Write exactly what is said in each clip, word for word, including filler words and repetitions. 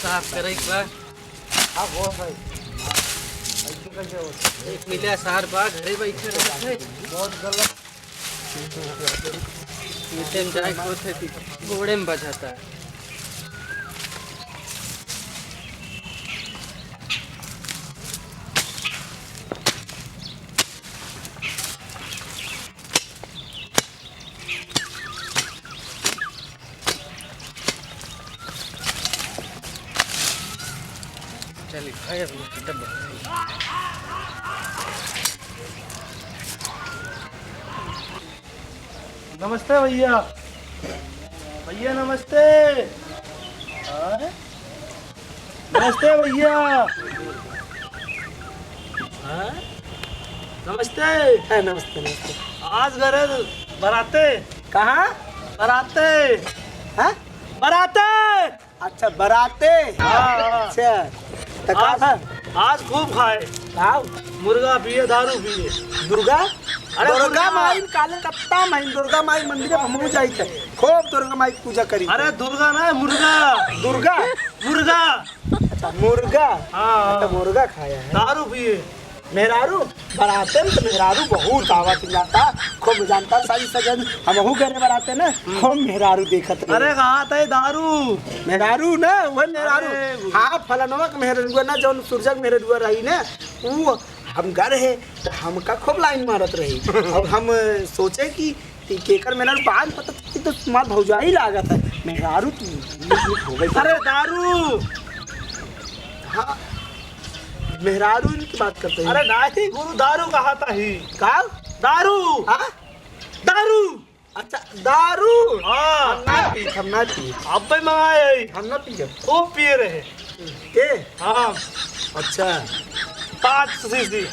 साफ करे के बा। हाँ, वो है। ऐसे कैसे हो? एक मिला सार बा, घरे बैठे रहत है। बहुत गलत। ये टाइम जाए के होत है कि गोड़े में बजाता है। चल, खाए अपना डब्बा। नमस्ते भैया। भैया नमस्ते। अरे? नमस्ते भैया। हाँ? नमस्ते। हाँ, नमस्ते, नमस्ते। आज घरे बराते। कहाँ? बराते। हाँ? बराते। अच्छा, बराते। हाँ, हाँ। अच्छा, तो का आज, था? आज खूब खाए। का? मुर्गा पिए, दारू पिए। दुर्गा? अरे दुर्गा मुर्गा। माई काले कत्ता माई, दुर्गा माई मंदिर में हमहू जाई थे। खूब दुर्गा माई की पूजा करी। अरे दुर्गा ना, मुर्गा। दुर्गा? मुर्गा। अच्छा, मुर्गा। हाँ, हाँ। अच्छा, मुर्गा खाया है। दारू पिए। मेहरारू? बराते में तो मेहरारू बहुत आवत जाता, खूब जानता सारी सजन। हमहू घरे बराते ना, हम्म। खूब मेहरारू देखत रहे। अरे कहाँ थे दारू? मेहरारू ना, वह मेहरारू। अरे। हाँ, फलनवा के मेहरारू ना, जौन सूरजक मेहरारू रही ना, वो हम घर है तो हमका खूब लाइन मारत रही। अब हम सोचे कि कि केकर मेहरारू बात पता कि तो तुम्हार भौजाई लागत है। मेहरारू तू हो गई। अरे दारू। हाँ, मेहरारू इनकी बात करते हैं। अरे नाही गुरु, दारू कहा था ही। का? दारू। हाँ? दारू। अच्छा, दारू। हाँ। हम ना पी, हम ना पी। अब्बे मंगाए। हम ना पिए। खूब पिए रहे। के? हाँ। अच्छा। पाँच शीशी।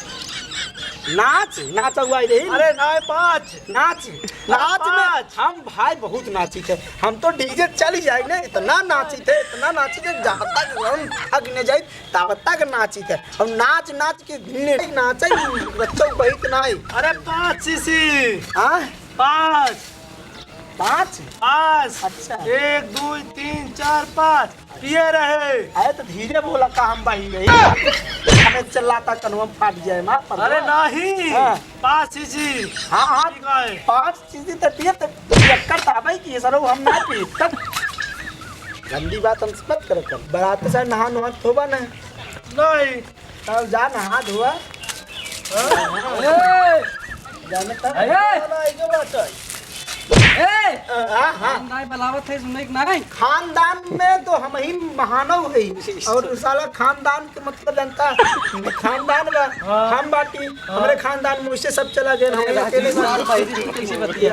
नाच, नाच हुआ ही नहीं। अरे नाय, पाँच। नाच, नाच में पाँच। हम भाई बहुत नाची थे। हम तो डीजे चली जाए ना, इतना नाची थे, इतना नाची थे, जब तक हम थक न जाए, तब तक नाची थे। हम नाच, नाच के दिन नाचे, बच्चों को बहित नाई। अरे पाँच शीशी। हाँ? पाँच। पाँच? पाँच। अच्छा। एक, दुई, तीन, चार, पाँच। पिए रहे। अरे तो धीरे बोला, का हम बही रही? हमें चिल्लाता कनवा फाट जाए, मार पर अरे दो। नहीं। हाँ। पाँच शीशी। हाँ, हाँ। ठीक है। पाँच शीशी तो पिए तो पियक्कड़ ताबे की सरो हम ना पी। तब गंदी बात हमसे मत कर कर। बरात से नहा नहा धोबा ना। नहीं। तब जा नहा धोआ। हाँ? ए! जाने तब। ए! वाला आइगो बात है। ए! हाँ, हाँ। खानदान बलावत है, सुने कि नहीं? खानदान में तो हम ही महानव है। और साला खानदान के मतलब जानता, खानदान बा, हाँ। हम बाटी, हाँ। हमरे खानदान में वैसे सब चला गए, हम अरे, अकेले राजू, बाटी। बात भाई जी, कैसे बतिया?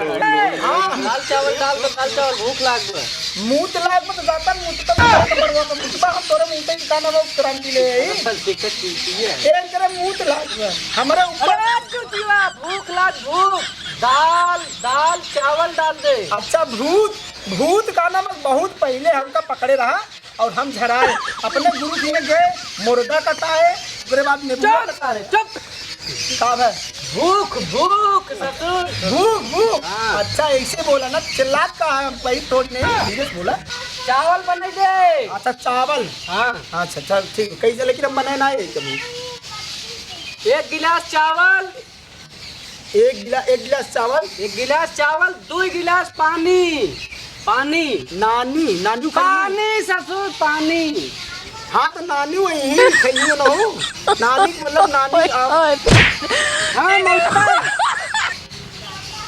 हाँ। दाल चावल, दाल तो, दाल चावल, भूख लाग गए। मूत लाग में तो जाता, मूत तो जाता, बड़वा का मूत बा, हम तोरे मूत ही खाना बहुत क्रांति ले आई। बस, ठीक है, ठीक है। एक तरह मूत लाग में, हमारे ऊपर अरे, चुतिया, भूख लाग, भूख। दाल, दाल, चावल डाल दे। अच्छा, भूत, भूत का नाम बहुत पहले हमका पकड़े रहा और हम झराए। अपने गुरु जी ने गए, मुर्दा कटाए, ओकरे बाद नेबुआ चुप, कटाए। चुप। का है? भूख, भूख, ससुर। भूख, भूख। हाँ। अच्छा, ऐसे बोला ना, चिल्लात का है, हम वही थोड़ी नहीं, धीरे से बोला। चावल बने दे। अच्छा, चावल। हाँ। अच्छा, चल, ठीक है। कैसे, लेकिन हम बनाए ना है कभी। एक गिलास चावल। एक गिला-, एक गिलास चावल। एक गिलास चावल, दो गिलास पानी। पानी। नानी, नानी खाई। पानी ससुर, पानी। हाँ, तो नानी वही खइयो ना हो। नानी के मतलब नानी, आ, हाँ, मौसा।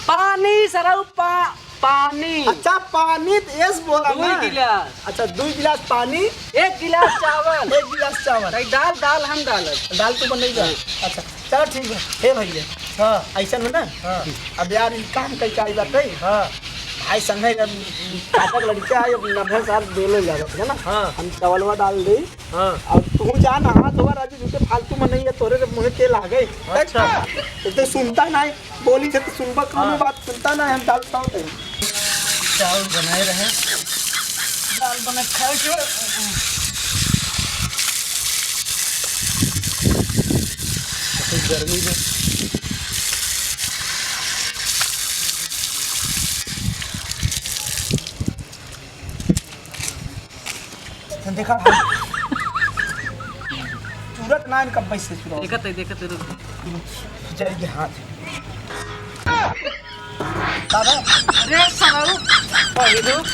पानी सरऊ पा-, पानी। अच्छा, पानी तो एस बोला दो ना। गिलास। अच्छा, दो गिलास पानी। एक गिलास चावल। एक गिलास चावल। भाई, दाल, दाल हम डालब। दाल तू बनई जा। हाँ। अच्छा, चलो ठीक है। हे भैया। हाँ। ऐसा में ना? हाँ। अब यार, ई काम कई काई बात है? हाँ। भाई संगे जब काका के लड़का है, अब नब्बे साल बेले जा रहे, है ना? हाँ। हम चावलवा डाल दे। हाँ। अब तू जा नहा धोआ राजू, झूठे फालतू में नहीं है, तोरे जब मुँह के लागे। अच्छा। तो, तो सुनता नहीं, बोली से तो सुनबा, कौनो हाँ। बात सुनता नहीं, हम डाल पाओ थे। चावल बनाए रहे, दाल बना खा के। गर्मी में देखा, चूरत ना इनका पैसे चुरा। देखत है, देखत है, रुक। जल के हाथ। दादा, अरे साला, रुक। भाई, रुक।